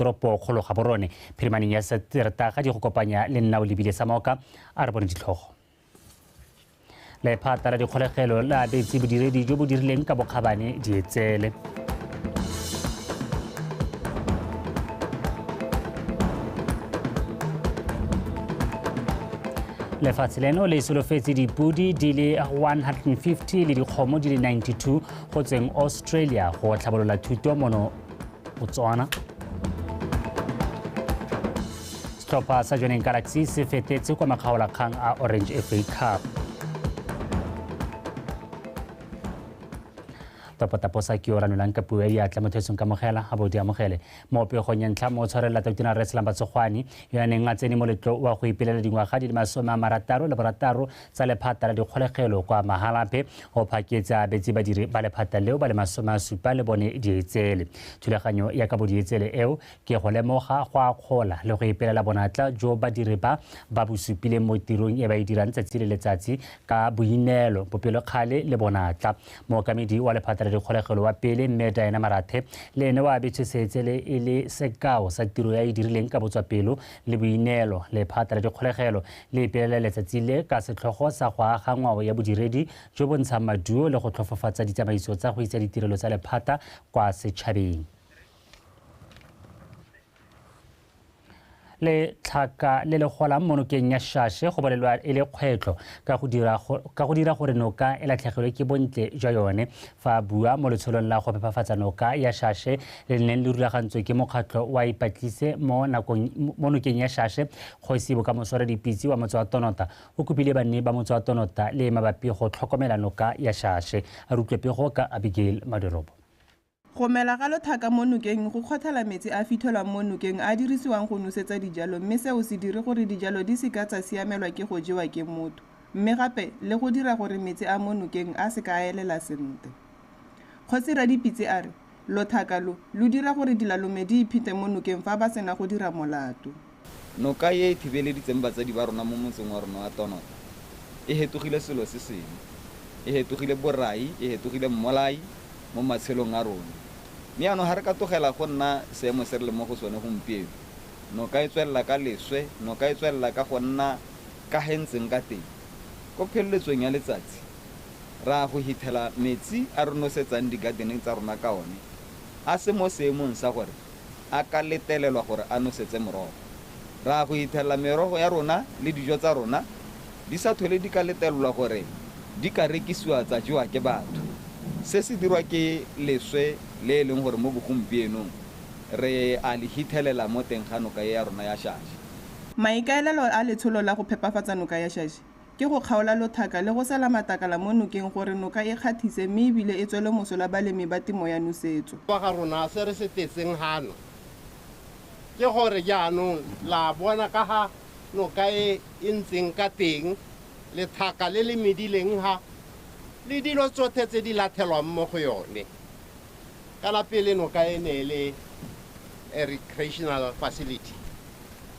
toropo kgolo Gaborone phirimaneng ya seteretaga di go kopanya le nna o lebile sa maoka a re bone ditlhogo. Lephata la dikgolegelo la abetse bodiredi jo bo dirileng ka bokgabane dietsele. Lefatshe leno le solofetse dipodi di le 150 le dikgomo di le 92 go tsweng Australia go tlhabolola thuto mono Botswana. Setlhopha sa Jwaneng Galaxy se fetetse kwa makgaolakgang a Orange FA Cup. Topotapo sa ke o ranolang ka puo ya diatla motho e seng kamogela a bo di amogele. Mo pegong ya ntlha mo tshwarelela Tautona Rre Selamba Tsogwane yo a neng a tsene moletlo wa go ipelela dingwaga di le 66 tsa lephata la dikgolegelo kwa Mahalapye o phaketse a abetse badiri ba lephata leo ba le 74 dietsele. Thulaganyo ya kabo dietsele eo ke go lemoga go akgola le go ipelela bonatla jo badiri ba ba bo supileng mo tirong e ba e dirang tsatsi le letsatsi ka boineelo, bopelokgale le bonatla. Mookamedi wa lephata la dikgolegelo wa pele mme Diana Marathe le ene wa abetswe seetsele e le sekao sa tiro ya e dirileng ka botswapelo le boineelo. Lephata la dikgolegelo le ipelela letsatsi le ka setlhogo sa go aga ngwao ya bodiredi jo bo ntshang maduo le go tlhofofatsa ditsamaiso tsa go itsa ditirelo tsa lephata kwa setšhabeng. Le tlhaka le le golang mo nokeng ya Shashe go bolelwa e le kgwetlho ka go dira gore noka e latlhegelwe ke bontle jwa yone. Fa a bua mo letsholong la go phepafatsa noka ya Shashe le neng le rulagantswe ke mokgatlho wa Ipatlise mo nokeng ya Shashe, Kgosi Bokamoso Radipitse wa motse wa Tonota o kopile banni ba motse wa Tonota le mabapi go tlhokomela noka ya Shashe. A re utlwe pego ka Abigail Madorobo. Go mela ga lothaka mo nokeng go kgothela metsi a fitlhelwang mo nokeng a dirisiwang go nosetsa dijalo, mme seo se dire gore dijalo di seka tsa siamelwa ke go jewa ke motho, mme gape le go dira gore metsi a mo nokeng a seka a elela sentle. Kgosi Radipitse a re lothaka lo lo dira gore dilalome di iphete mo nokeng fa ba sena go dira molato. Noka e e thibeleditseng batsadi ba rona mo motseng wa rona wa Tonota e hetogile selo se sengwe, e hetogile borai, e hetogile mmolai mo matshelong a rona. Mme jaanong ga re ka tlogela go nna seemo se re leng mo go sone gompieno, noka e tswelela ka leswe, noka e tswelela ka go nna ka he ntseng ka teng. Ko pheleletsong ya letsatsi ra go hithela metsi a re nosetsang di-gardeneng tsa rona ka one a se mo seemong sa gore a ka letelelwa gore a nosetse morogo. Ra go hithela merogo ya rona le dijo tsa rona di sa tlhole di ka letelelwa gore di ka rekisiwa tsa jewa ke batho. Se se dirwa ke leswe le e leng gore mo bogompienong re a le hithelela mo teng ga noka e ya rona ya Shashe. Maikaelelo a letsholo la go phepafatsa noka ya Shashe ke go kgaola lothaka le go sela matakala mo nokeng gore noka e kgathise mme ebile e tswele mosola balemi ba temo ya nosetso. Kwa ga rona se re se tetseng gano ke gore jaanong la bona ka ga noka e e ntseng ka teng, lethaka le le medileng ga le dilo tsotlhe tse di lathelwang mo go yone. Kana pele noka e ne e le a recreational facility.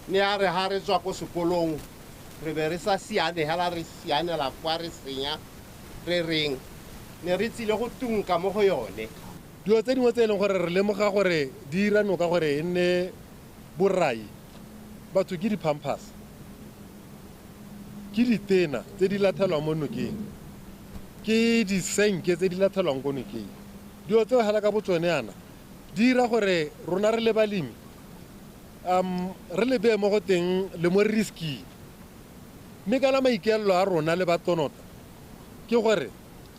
Ne a re ha re tswa ko sekolong re be re sa siane hela re sianela kwa re senya re reng ne re tsile go tunka mo go yone. Dilo tse dingwe tse e leng gore re lemoga gore di dira noka gore e nne borai batho ke di-pampers, ke ditena tse di lathelwang mo nokeng, ke disenke tse di lathelwang ko nokeng. Dilo tseo hela ka botsone yana di dira gore rona re le balemi re le beye mo go teng le mo risking. Mme kana maikaelelo a rona le ba Tonota ke gore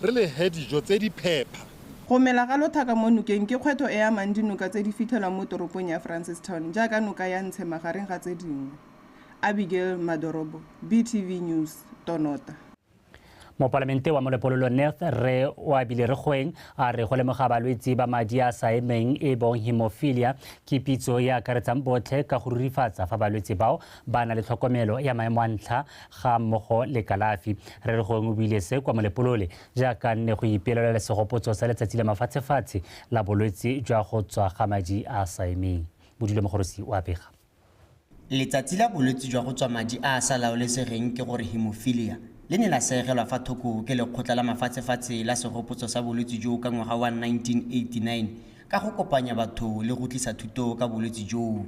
re le he dijo tse di phepa. Go mela ga lothaka mo nokeng ke kgwetlho e amang dinoka tse di fitlhelwang mo toropong ya Francistown jaaka noka ya Ntshe magareng ga tse dingwe. Abigail Madorobo, BTV News, Tonota. Mopalamente wa Molepololo North Rre Oabile Regoeng a re go lemoga balwetse ba madi a sa emeng e bong hemophilia ke pitso e akaretsang botlhe ka go rurifatsa fa balwetse bao ba na le tlhokomelo ya maemo a ntlha ga mmogo le kalafi. Rre Regoeng o buile se kwa Molepolole jaaka nne go ipelela segopotso sa letsatsi la mafatshefatshe la bolwetse jwa go tswa ga madi a sa emeng. Bodule Mogorosi o a bega. Letsatsi la bolwetse jwa go tswa madi a sa laolesegeng ke gore hemophilia le ne la seegelwa fa thoko ke lekgotla la mafatshefatshe la segopotso sa bolwetse jo ka ngwaga wa 1989. ka go kopanya batho le go tlisa thuto ka bolwetse joo.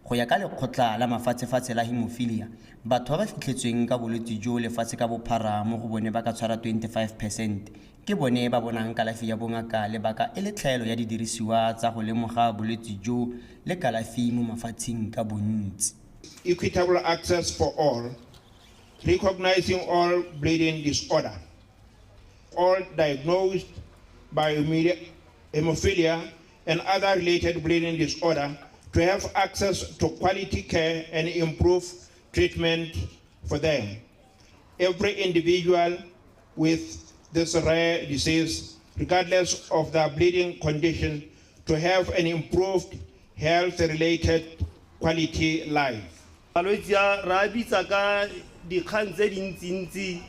Go ya ka lekgotla la mafatshefatshe la hemophilia, batho ba ba fitlhetsweng ka bolwetse jo lefatshe ka bophara mo go bone ba ka tshwara 25% ke bone ba bonang kalafi ya bongaka lebaka e le tlhaelo ya didirisiwa tsa go lemoga bolwetse jo le kalafi mo mafatsheng ka bontsi. Equitable access for all, recognizing all bleeding disorder, all diagnosed by hemophilia and other related bleeding disorder to have access to quality care and improve treatment for them. Every individual with this rare disease, regardless of their bleeding condition, to have an improved health-related quality life. Malwetse a re a bitsa ka dikgang tse dintsintsi,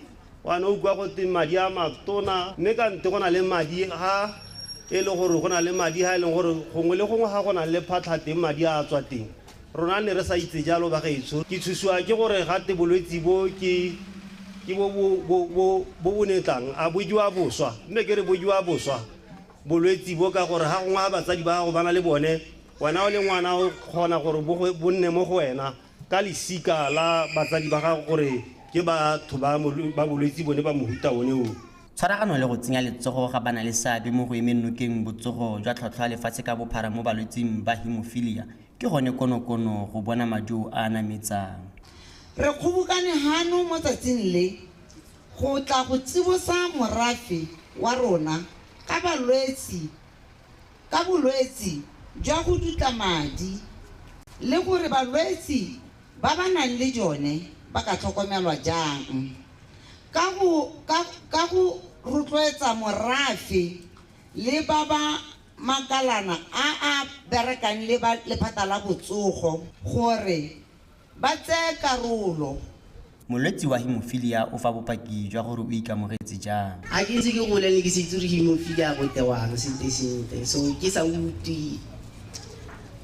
wa no utlwa gote madi a matona, mme ka nte go na le madi ha e le gore go na le madi ha e leng gore gongwe le gongwe ga go na le phatlha teng madi a tswa teng. Rona ne re sa itse jalo bagaetsho. Ke tshosiwa ke gore gate bolwetse bo ke bo bo netlang a bo jewa boswa, mme ke re bo jewa boswa bolwetse bo ka gore ga gongwe ga batsadi ba gago ba na le bone, wena o le ngwana o kgona gore bo nne mo go wena ka lesika la batsadi ba gago gore ke batho ba bolwetse bone ba mohuta one o. Tshwaragano le go tsenya letsogo ga bana le seabe mo go emeng nokeng botsogo jwa tlhotlhwa lefatshe ka bophara mo balwetseng ba hemophilia ke gone konokono go bona maduo a a nametsang. Re kgobokane hano mo tsatsing le go tla go tsibosa morafe wa rona ka bolwetse jwa go dutla madi le gore balwetse ba ba nang le jone ba ka tlhokomelwa jang. Ka go rotloetsa morafe le ba ba makalana a a berekang le ba lephata la botsogo gore ba tseye karolo. Molwetse wa hemophilia o fa bopaki jwa gore o ikamogetse jang. A ke ntse ke gola ne ke se itse gore hemophilia go tewang sentle sentle, so ke sa utlwe.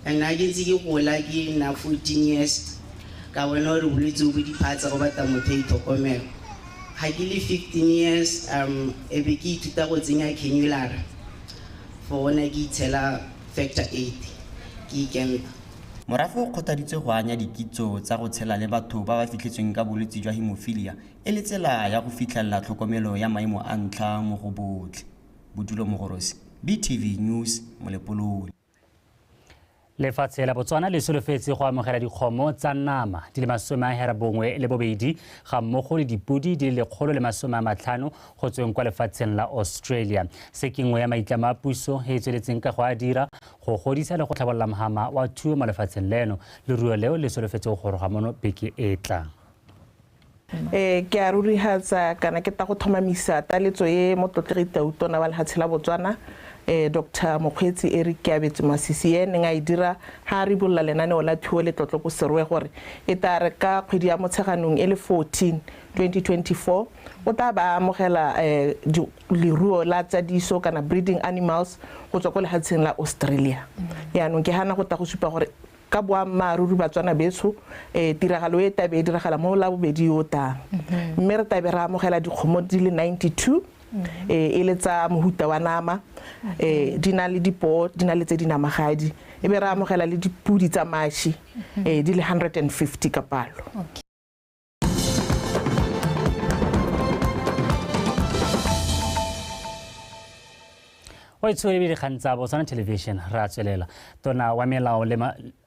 And a ke ntse ke gola ke nna 14 years ka bona gore bolwetse bo diphatsa go batla motho a itlhokomela. Ga ke le 15 years e be ke ithuta go tsenya cannula for ona ke itshela factor 8 ke ikenta. Morafe o kgothaditswe go anya dikitso tsa go tshela le batho ba ba fitlhetsweng ka bolwetse jwa hemophilia e le tsela ya go fitlhelela tlhokomelo ya maemo a ntlha mo go botlhe. Bodulo Mogorosi, BTV News, Molepolole. Lefatshe la Botswana le solofetse go amogela dikgomo tsa nama di le 92 ga mmogo le dipodi di le 150 go tsweng kwa lefatsheng la Australia. Se ke nngwe ya maitlamo a puso e e tsweletseng ka go a dira go godisa le go tlhabolola mohama wa thuo mo lefatsheng leno. Leruo leo le solofetse go goroga mono beke e tlang. Ke a rurihatsa kana ke ta go tlhomamisa taletso e motlotlegi Tautona wa lefatshe la Botswana Dr. Mokgweetsi Eric Keabetswe Masisi e neng a e dira ha a ribolola lenaneo la thuo le tlotlo ko Serowe gore e tla re ka kgwedi ya Motsheganong e le 14 2024 o tla ba amogela leruo la tsadiso kana breeding animals go tswa ko lefatsheng la Australia. Yaanong ke hana go tla go supa gore ka boammaaruri Batswana betsho tiragalo e tabe e diragala mo la bobedi yo tang, mme re tabe re amogela dikgomo di le 92 e le tsa mohuta wa nama, di na le dipoo, di na le tse di namagadi, e be re amogela le dipudi tsa mashi di le 150 ka palo. O itshwere dikgang tsa Botswana Television re a tswelela. Tona wa melao le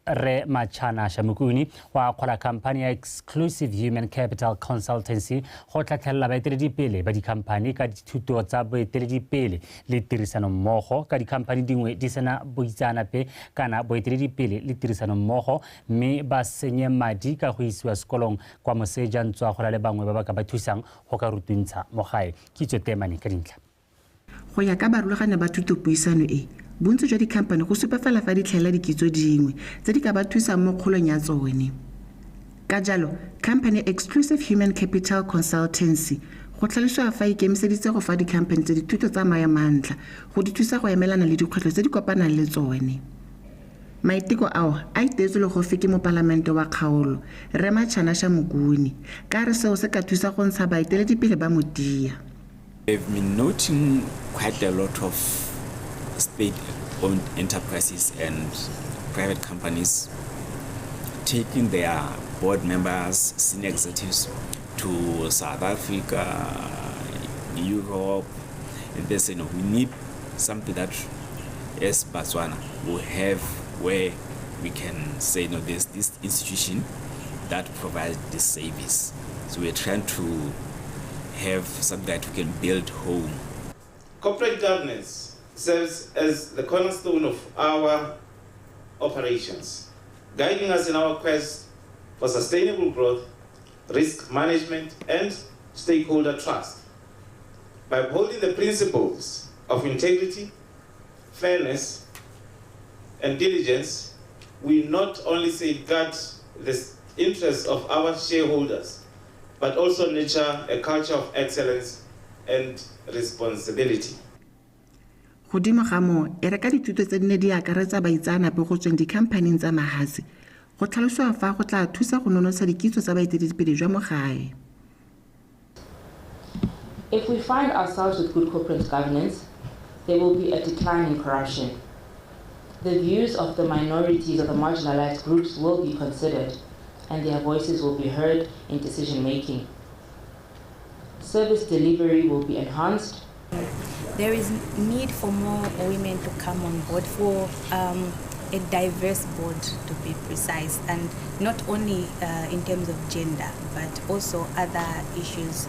Re Machana Shamukuni wa akgola khamphani ya Exclusive Human Capital Consultancy go tlhatlhelela baeteledipele ba dikhamphani ka dithuto tsa boeteledipele le tirisanommogo ka dikhamphani dingwe di sena boitseanape kana boeteledipele le tirisanommogo, mme ba senye madi ka go isiwa sekolong kwa moseja ntswa go na le bangwe ba ba ka ba thusang go ka rutuntsha mo gae. Kitso Temane ka dintlha. Go ya ka barulaganya ba thutopuisano e, bontsi jwa dikhamphani go supa fela fa di tlhaela dikitso dingwe tse di ka ba thusang mo kgolong ya tsone. Ka jalo, khamphani Exclusive Human Capital Consultancy go tlhalosiwa fa e ikemiseditse go fa dikhamphani tse dithuto tsa maemo a ntlha go di thusa go emelana le dikgwetlho tse di kopanang le tsone. Maiteko ao a iteetswe legofi ke mopalamente wa kgaolo Rre Machana Shamukuni ka re seo se ka thusa go ntsha baeteledipele ba motia. We've been noting quite a lot of State-owned enterprises and private companies taking their board members, senior executives to South Africa, Europe, and they say, no, we need something that as Botswana will have where we can say, no, there's this institution that provides this service. So we're trying to have something that we can build home. Corporate governance serves as the cornerstone of our operations, guiding us in our quest for sustainable growth, risk management, and stakeholder trust. By upholding the principles of integrity, fairness, and diligence, we not only safeguard the interests of our shareholders, but also nurture a culture of excellence and responsibility. Godimo ga moo, e re ka dithuto tse di ne di akaretsa baitseanape go tsweng dikhamphaning tsa mahatshe, go tlhalosiwa fa go tla thusa go nonotsha dikitso tsa baeteledipele jwa mo gae. If we find ourselves with good corporate governance, there will be a decline in corruption. The views of the minorities or the marginalized groups will be considered, and their voices will be heard in decision making. Service delivery will be enhanced. There is need for more women to come on board, for a diverse board to be precise, and not only in terms of gender, but also other issues,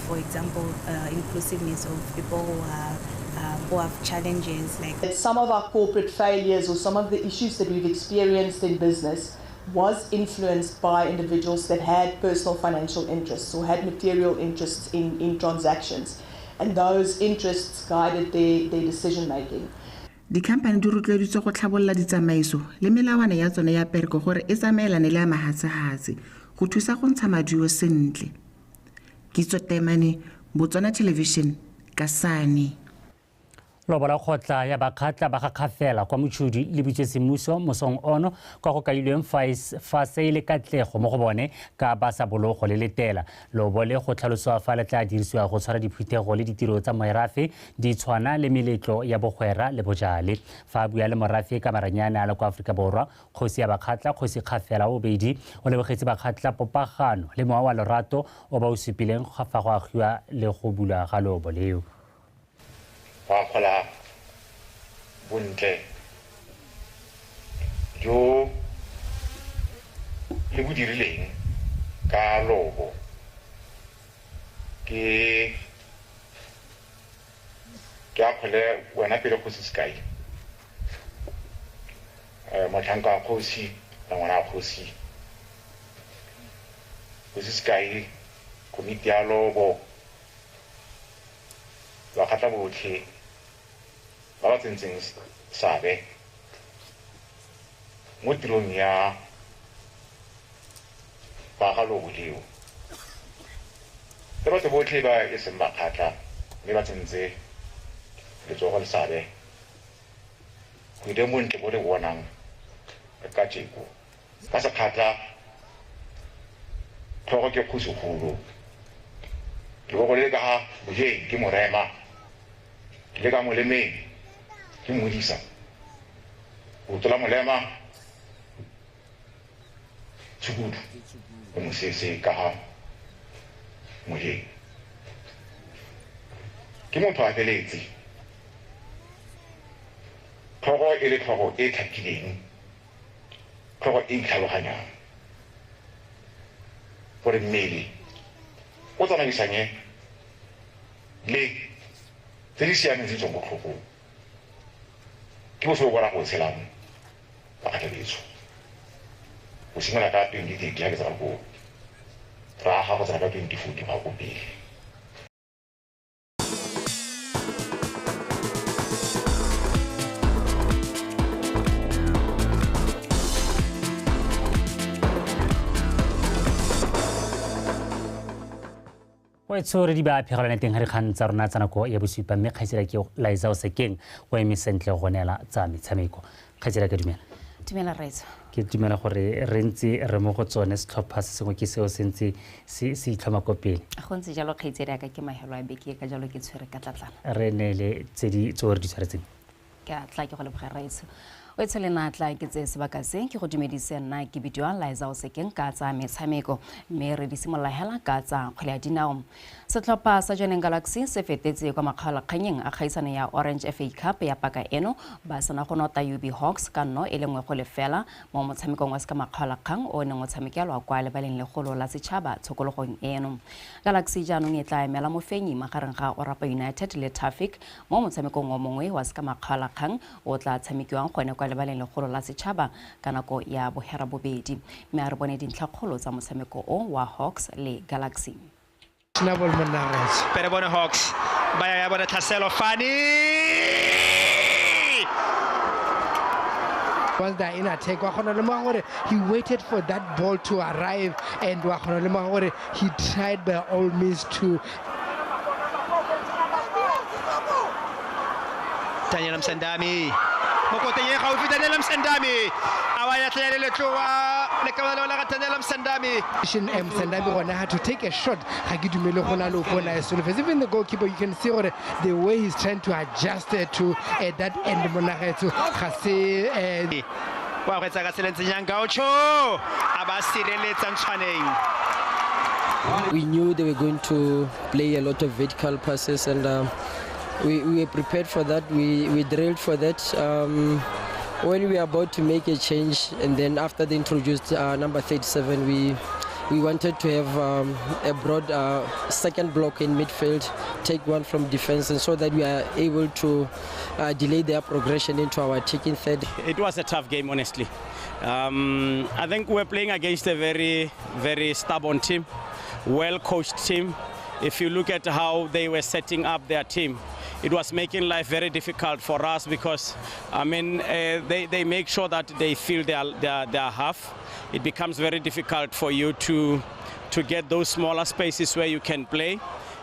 for example, inclusiveness of people who have challenges. Like some of our corporate failures or some of the issues that we've experienced in business was influenced by individuals that had personal financial interests or had material interests in transactions, and those interests guided their decision making. Dikhamphane di rotloeditswe go tlhabolola ditsamaiso le melawana ya tsone ya pereko gore e tsamaelane le ya mahatshehatshe go thusa go ntsha maduo sentle. Kitso Temane, Botswana Television, Kasane. Lobo la kgotla ya Bakgatla ba Gakgafela kwa Mochudi le butswe semmuso mosong ono kwa go kailweng fa se e le katlego mo go bone ka ba sa bologo le letela. Lobo le go tlhalosiwa fa le tla dirisiwa go tshwara diphuthego le ditiro tsa morafe di tshwana le meletlo ya bogwera le bojale. Fa a bua le morafe ka maranyane a le kwa Aforika Borwa, kgosi ya Bakgatla, Kgosi Kgafela Bobedi, o lebogetse Bakgatla popagano le mowa wa lorato o ba o supileng fa go agiwa le go bulwa ga lobo leo. Go akgola bontle jo le bo dirileng ka lobo ke akgole wena pele kgosi Sekai, motlhanka wa kgosi le ngwana wa kgosi, Kgosi Sekai, komiti ya lobo, Bakgatla botlhe ba ba tsentseng seabe mo tirong ya go aga lobo leo, le batho botlhe ba e seng Bakgatla mme ba tsentse letsogo le seabe go ile bontle bo re bonang ka tjeko. Ka Sekgatla tlhogo ke kgosigolo, lebogo le ka ga bojeng ke morema, le ka molemeng ke modisa, leoto la molema tshukudu le mosese ka ga mojeng. Ke motho a feletse, tlhogo e le tlhogo e tlhapileng, tlhogo e itlhaloganyang gore mmele o tsamaisanye le tse di siameng tse di tswang ko tlhogong. Ke boso bo ra go tshelang Bakgatla betsho go simolola ka 2030 ga ke tsena ko ra ga go tsena ka 2040 go ya ko pele. Tsore di ba phegelane teng ga dikgang tsa rona tsa nako ya bosupa, mme kgaitsedi ke Liza Osekeng o eme sentle go neela tsa metshameko. Kgaitsedi ka dumela. Dumela Rraetsho. Ke dumela gore re ntse re mo go tsone setlhopha se sengwe ke seo se ntse se itlhoma ko pele. Go ntse jalo kgaitsedi ka ke mahelo a beke ka jalo ke tshwere ka tlatlana. Re neele tse di tse re di tshwaretseng. Ke a tla ke go leboga raetsho. O tshele na tla ke tse sebaka se ke go dumedise nna ke bidiwa Liza o sekeng ka tsa metshameko mme re di simolola hela ka tsa kgwele ya dinao. Setlhopha sa Jwaneng Galaxy se fetetse kwa makgaolakganyeng a kgaisano ya Orange FA Cup ya paka eno ba sena go nota UB Hawks ka 1-0 mo motshamekong wa seka makgaolakgang o neng o tshamekelwa kwa lebaleng legolo la setšhaba tshokologong eno. Galaxy jaanong e tla emela mofenyi magareng ga Orapa United le Traffic mo motshamekong o mongwe wa seka makgaolakgang o tla tshamekiwang gone kwa lebaleng legolo la setšhaba ka nako ya 8:30. Mme a re bone dintlhakgolo tsa motshameko o wa Hawks le Galaxy. Pere bone Hawks ba ya bona tlhaselo Fani. Was that in attack? He waited for that ball to arrive, and he tried by all means to. Daniel Msendami. Mokoteng e gaufi Daniel Msendami. A wa ya tlele letloa le kabelo la Daniel Msendami. Msendami gona had to take a shot. Ga ke dumele go na le opona e solofetse. Even the goalkeeper, you can see gore the way he's trying to adjust it to that end monagetso ga se wa go etsa ka selentseng Gaucho a ba sireletsa Ntshwaneng. We knew they were going to play a lot of vertical passes, and we were prepared for that. We drilled for that. When we were about to make a change, and then after they introduced number 37, we wanted to have a broad second block in midfield, take one from defense, and so that we are able to delay their progression into our attacking third. It was a tough game, honestly. I think we're playing against a very, very stubborn team, well-coached team. If you look at how they were setting up their team, it was making life very difficult for us because, I mean, they make sure that they fill their half. It becomes very difficult for you to get those smaller spaces where you can play.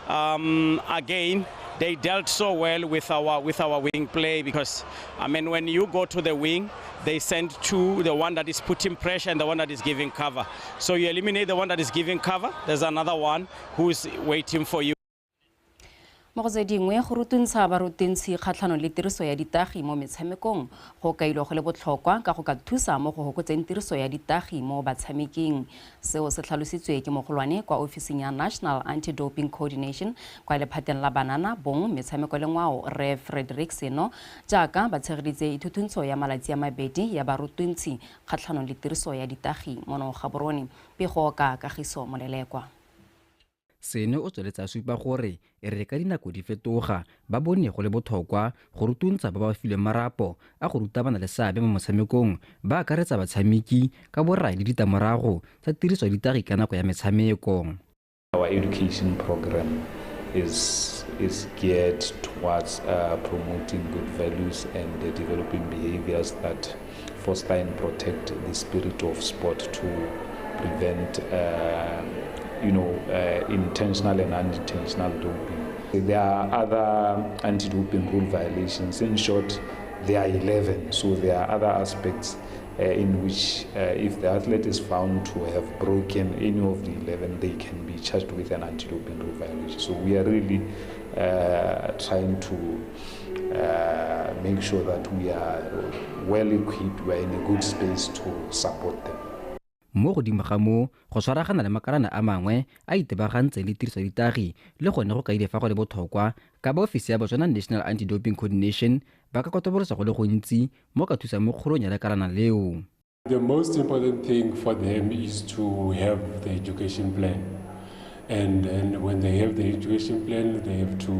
Again, they dealt so well with our wing play because, I mean, when you go to the wing, they send two, the one that is putting pressure and the one that is giving cover. So you eliminate the one that is giving cover, there's another one who's waiting for you. Mo go tse dingwe go rutuntsha barutintshi kgatlhanong le tiriso ya ditagi mo metshamekong go kailwe go le botlhokwa ka go ka thusa mo go hokotseng tiriso ya ditagi mo batshameking. Seo se tlhalositswe ke mogolwane kwa ofising ya National Anti-Doping Coordination kwa lephateng la banana bong metshameko le ngwao Re Frederick Seno jaaka ba tshegeditse ithutuntsho ya malatsi a mabedi ya barutintshi kgatlhanong le tiriso ya ditagi mono Gaborone. Pego ka Kagiso Molelekwa. Seno o tsweletsa supa gore e re ka dinako di fetoga ba bone go le botlhokwa go rutuntsha ba ba filweng marapo a go ruta bana le seabe mo motshamekong ba akaretsa batshameki ka borai le ditamorago tsa tiriso ya ditagi ka nako ya metshameko. Our education program is geared towards promoting good values and developing behaviors that foster and protect the spirit of sport to prevent intentional and unintentional doping. There are other anti-doping rule violations. In short, there are 11. So there are other aspects in which if the athlete is found to have broken any of the 11, they can be charged with an anti-doping rule violation. So we are really trying to make sure that we are well equipped, we are in a good space to support them. Mo godimo ga moo go tshwaragana le makalana a mangwe a itebagantseng le tiriso ya ditagi le gone go kaile fa go le botlhokwa ka ba ofisi ya Botswana National Anti-Doping Coordination ba ka kotobolosa go le gontsi mo ka thusang mo kgolong ya lekalana leo. The most important thing for them is to have the education plan. And then when they have the education plan, they have to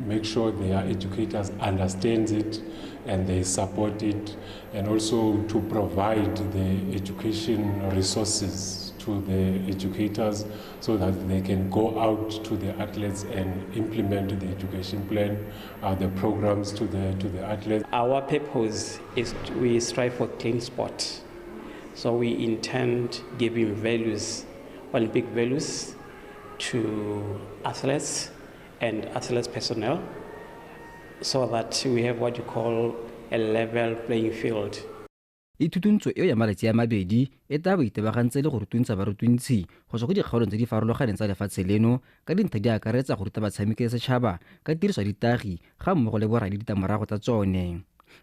make sure their educators understand it and they support it, and also to provide the education resources to the educators so that they can go out to the athletes and implement the education plan, the programs to the athletes. Our purpose is we strive for clean sport. So we intend giving values, Olympic values, to athletes and athletes personnel, so that we have what you call a level playing field. Ithutuntsho eo ya malatsi a mabedi e tla bo itebagantse le go rutuntsha barutuntshi go tswa go dikgaolong tse di farologaneng tsa lefatshe leno ka dintlha di akaretsa go ruta batshameki le setšhaba ka tiriso ya ditagi ga mmogo le borai le ditamorago tsa tsone.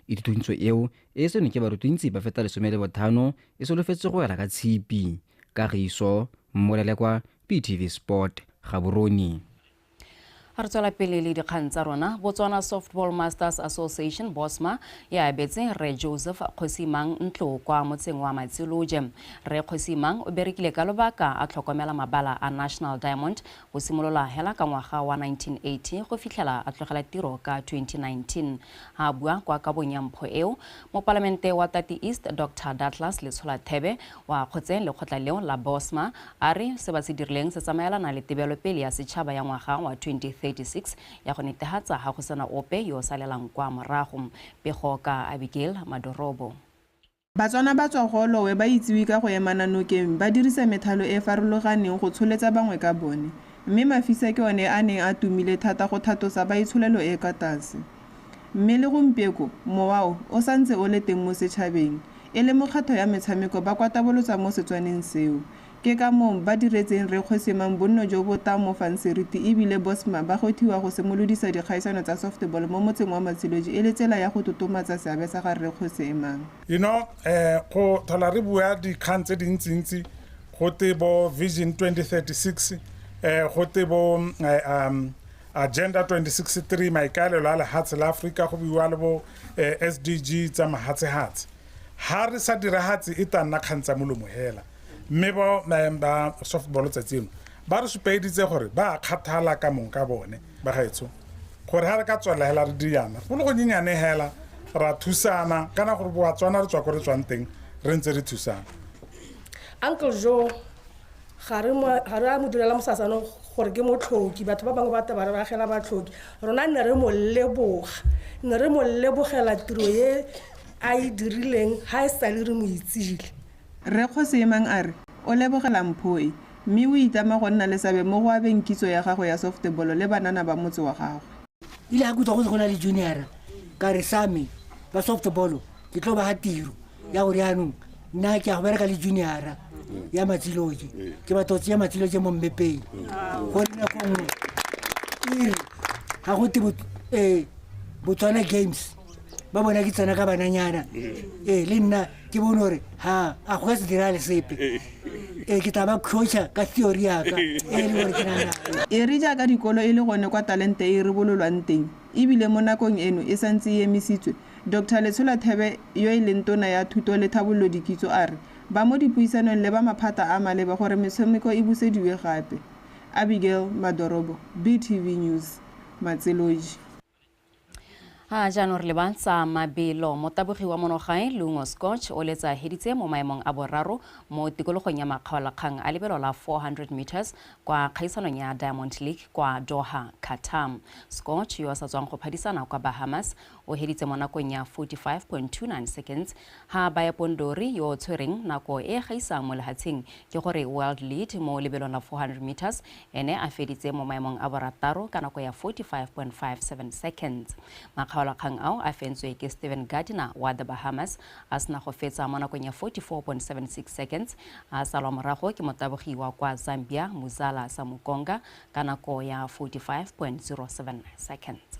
Ithutuntsho eo e seno ke barutuntsi ba feta 15 e solofetse go wela ka tshipi. Kagiso Molelekwa, BTV Sport, Gaborone. Re tswela pele le dikgang tsa rona. Botswana Softball Masters Association BOSMA ya abetse Rre Joseph Kgosimang ntlo kwa motseng wa Matsiloje. Rre Kgosimang o berekile ka lobaka a tlhokomela mabala a National Diamond go simolola hela ka ngwaga wa 1980 go fitlhela a tlogela tiro ka 2019. Ha a bua kwa kabong ya mpho eo, mopalamente wa Tati East Dr. Douglas Letsholathebe wa kgotse lekgotla leo la BOSMA a re se ba se dirileng se tsamaelana le tebelopele ya setšhaba ya ngwaga wa 2036 ya go netefatsa ga go sena ope yo o salelang kwa morago. Pego ka Abigail Madorobo. Batswana ba tswa Golowe ba itsiwe ka go emana nokeng ba dirisa methalo e farologaneng go tsholetsa bangwe ka bone, mme mafisa ke one a neng a tumile thata go thatosa ba itsholelo e ka tlase. Mme le gompieko mowa o santse o le teng mo setšhabeng, e le mokgatho ya metshameko ba kwatabolotsa mo Setswaneng seo. Ke ka moo ba diretseng Rre Kgosimang bonno jo bo tla mo fang seriti, ebile BOSMA ba gothiwa go simolodisa dikgaisano tsa softball mo motseng wa Matsiloje e le tsela ya go totomatsa seabe sa ga Rre Kgosimang. You know, go thola re bua dikgang tse dintsintsi go te bo Vision 2036, go te bo Agenda 2063, maikaelelo a lehatshe la Afrika, go buiwa le bo SDG tsa mahatshehatshe. Ha re sa diragatse e tla nna kgang tsa molomo hela. Mme ba softball tsatsi eno ba re supeeditse gore ba kgathala ka mong ka bone ba gaetsho, gore ha re ka tswela hela re diana go le go nyenyane hela ra thusana, kana gore Botswana re tswa ko re tswang teng re ntse re thusana. Uncle Joe ga re a mo direla mosasano gore ke motlhoki, batho ba bangwe ba taba re agela batlhoki, rona ne re mo leboga, ne re mo lebogela tiro e a e dirileng ha e sale re mo itsile. Rre Kgosimang a re o lebogela mpho e, mme o itlama go nna le seabe mo go abeng kitso ya gagwe ya softball le banana ba motse wa gagwe. Ile ga kutlwa go go na le junior ka re same ba softball ke tlo ba ga tiro ya gore jaanong nna ke a go bereka le junior ya Matsiloje, ke batho tseya Matsiloje mo mmepeng gore nako nngwe e re ga go te Botswana Games ba bona ke tsena ka bananyana, le nna ke bone gore ha a go ka se dira le sepe, ke tla ba coacha ka theory yaka e le gore ke nana. E re jaaka dikolo e le gone kwa talente e rebololwang teng, ebile mo nakong eno e santse e emisitswe, Dr. Letsholathebe yo e leng tona ya thuto le tlhabololo dikitso a re ba mo dipuisanong le ba maphata a maleba gore metshameko e busediwe gape. Abigail Madorobo, BTV News, Matsiloje. Ha jaanong re lebantsa mabelo. Motabogi wa monogae Lungo Scotch o letsa heditse mo maemong a boraro mo tikologong ya makgaolakgang a lebelo la 400 meters kwa kgaisanong ya Diamond League kwa Doha, Qatar. Scotch yo a sa tswang go phadisana kwa Bahamas o heditse mo nakong ya 45.29 seconds ha Bayapondori yo o tshwereng nako e gaisang mo lehatsheng ke gore world lead mo lebelong la 400 meters ene a feditse mo maemong a borataro ka nako ya 45.57 seconds. Makgaolakgang ao a fentswe ke Steven Gardiner wa the Bahamas a sena go fetsa mo nakong ya 44.76 seconds, a salwa morago ke motabogi wa kwa Zambia Muzala Samukonga ka nako ya 45.07 seconds.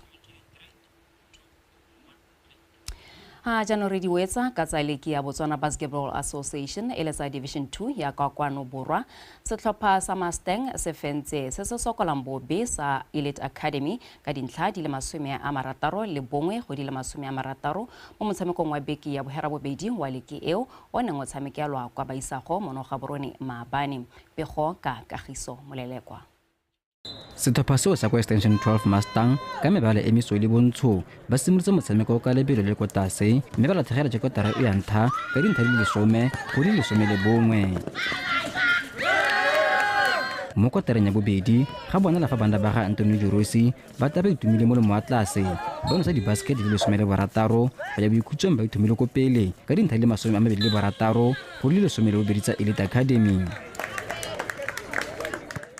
Ha jaanong re di wetsa ka tsa leki ya Botswana Basketball Association e letsa Division 2 ya kwa kwano borwa. Setlhopha sa Mustang se fentse se se sokolang bobe sa Elite Academy ka dintlha di le 61 go di le 60 mo motshamekong wa beke ya boherabobedi wa leki eo o neng o tshamekelwa kwa Baisago mono Gaborone maabane. Pego ka Kagiso Molelekwa. Setlhopha seo sa kwa Extension 12 Mustang ka mebala e mesweu le bontsho ba simolotse motshameko ka lebelo le ko tlase, mme ba latlhegela ke kotara e ya ntlha ka dintlha di le 10 go di le 11. Mo kotareng ya bobedi ga bonala fa bana ba ga Antonio Jorosi ba tla ba itumile mo lomo wa tlase, ba nosa dibasket di le 16 go ya boikhutsong ba ithomile ko pele ka dintlha di le 26 go di le 12 tsa Elite Academy.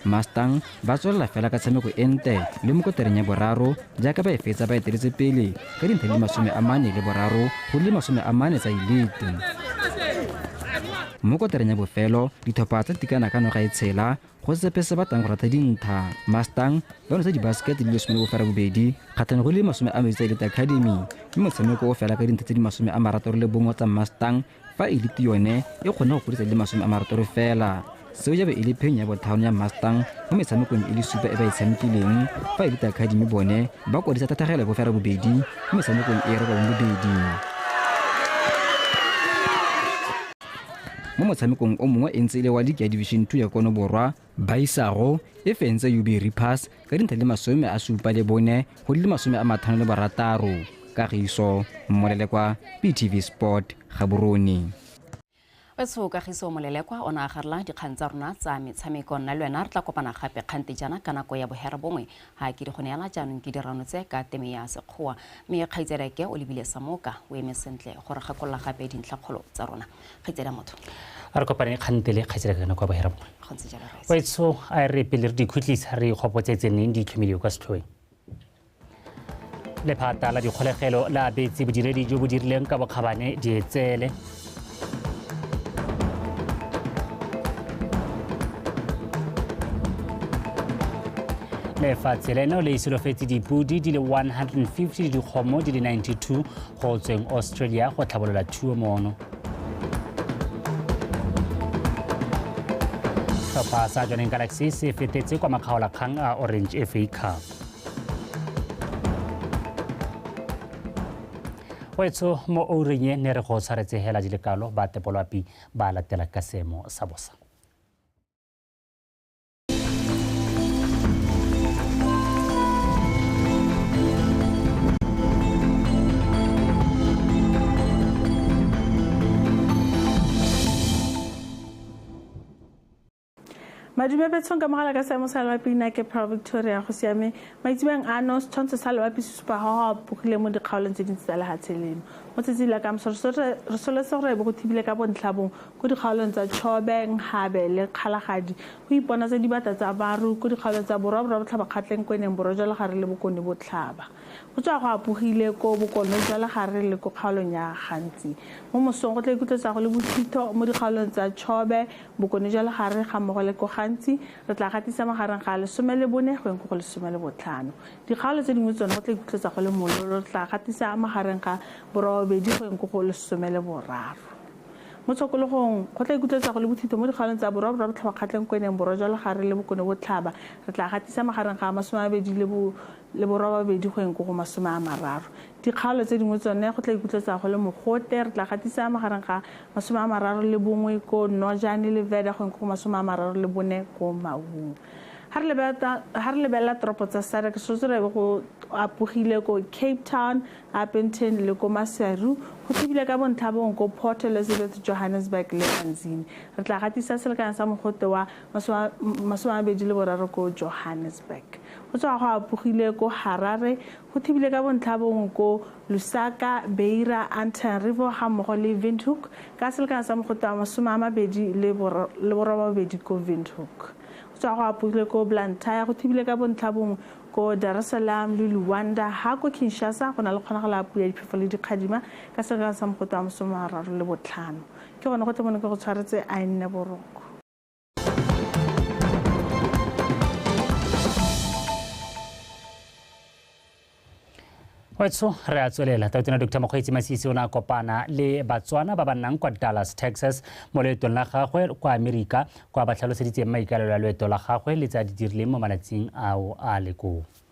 Mustang ba tswelela fela ka tshameko e ntle le mo kotareng ya boraro jaaka ba e fetsa ba eteletse pele ka dintlha di le 43 go di le 40 tsa Elite. Mo kotareng ya bofelo ditlhopha tsa tikana ka noga e tshela go sepe se batlang go rata dintlha. Mustang ba nosa dibasket di le 18 kgatlhanong go le 20 tsa Elite Academy, mme motshameko o fela ka dintlha tse di 61 tsa Mustang, fa Elite yone e kgone go godisa di le 60 fela. Seo jabe e le phenyo ya botlhano ya Mustang mo metshamekong e le 7 e ba e tshamekileng, fa Elite Academy bone ba kwadisa thathagelo ya 8 mo metshamekong e 8. Mo motshamekong o mongwe e ntse e le wa League ya Division 2 ya Kono Borwa, Baisago e fentse UB Reapers ka dintlha di le 74 go di le 56. Kagiso Molelekwa, BTV Sport, Gaborone. Wetsho Kagiso Molelekwa o ne a garela dikgang tsa rona tsa metshameko. Nna le wena re tla kopana gape kgante jaana ka nako ya 9:30 ha ke di go neela jaanong ke dirano tse ka teme ya sekgowa, mme kgaitsedake o lebile Samoka o eme sentle gore gakolola gape dintlhakgolo tsa rona. Kgaitsedi motho, a re kopane kgante le kgaitsedake ka nako ya 9:30. Go ntse jalo. Wetsho, a re pele re dikhutlisa re ikgopotse tse neng di tlhomilwe kwa setlhoeng. Lephata la dikgolegelo la abetse bodiredi jo bo dirileng ka bokgabane dietsele. Lefatshe leno le isolofetse dipodi di le 150 le dikgomo di le 92 go tsweng Australia go tlhabolola thuo mono. Setlhopha sa Jwaneng Galaxy se fetetse kwa makgaolakgang a Orange FA Cup. Wetsho mo oureng e ne re go tshwaretse hela di le kalo ba tepolwapi ba latela ka seemo sa bosa. Madume betshong ka mogala ka seemo sa loapi nna ke Pearl Victoria go siame. Maitsebeng ano setshwantsho sa loapi se supa ga go apogile mo dikgaolong tse dintsi tsa lehatshe leno. Mo tsatsing la kamoso re soletse gore bo go thibile ka bontlhabong ko dikgaolong tsa Chobe, Nhabe le Kgalagadi, go ipona tse dibata tsa maru ko dikgaolong tsa Borwa, Borwa Botlhaba, Kgatleng, Kweneng, Borwa jwa Legare le Bokone Botlhaba. Go tswa go apogile ko Bokone jwa Legare le ko kgaolong ya Gantsi. Mo mosong go tla ikutlwetsa go le bothitho mo dikgaolong tsa Chobe, Bokone jwa Legare ga mmogo le ko Gantsi. Re tla gatisa magareng ga 14 go yeng go 15. Dikgaolo tse dingwe tsone go tla ikutlwetsa go le mololo, re tla gatisa magareng ga 8 go yeng go 13. Mo tshokologong go tla ikutlwetsa go le bothitho mo dikgaolong tsa Borwa, Borwa Botlhaba, Kgatleng, Kweneng, Borwa jwa Legare le Bokone Botlhaba. Re tla gatisa magareng ga 28 go yeng go 30. Dikgaolo tse dingwe tsone go tla ikutlwetsa go le mogote, re tla gatisa magareng ga 31 ko Nojane le Veda go yeng go 34 ko Maung. Ha re lebelela toropo tsa SADC, se re go apogile ko Cape Town, Upington le ko Maseru, go thibile ka bontlhabong ko Port Elizabeth, Johannesburg le Manzini. Re tla gatisa selekano sa mogote wa 23 ko Johannesburg. Go tswa go apogile ko Harare, go thibile ka bontlhabong ko Lusaka, Beira, Antananarivo ga mmogo le Windhoek ka selekano sa mogote wa 28 ko Windhoek. Go tswa go apogile ko Blantyre, go thibile ka bontlhabong ko Dar es Salaam le Luanda. Ha ko Kinshasa go na le kgonagalo ya pula diphefo le dikgadima ka selekano sa mogote wa 35. Ke gone go tle bone ke go tshwaretse a nne boroko. Wetsho re a tswelela. Tautona Dr. Mokgweetsi Masisi o ne a kopana le Batswana ba ba nnang kwa Dallas, Texas mo loetong la gagwe kwa Amerika, kwa ba tlhaloseditseng maikaelelo a loeto la gagwe le tse a di dirileng mo malatsing ao a le koo.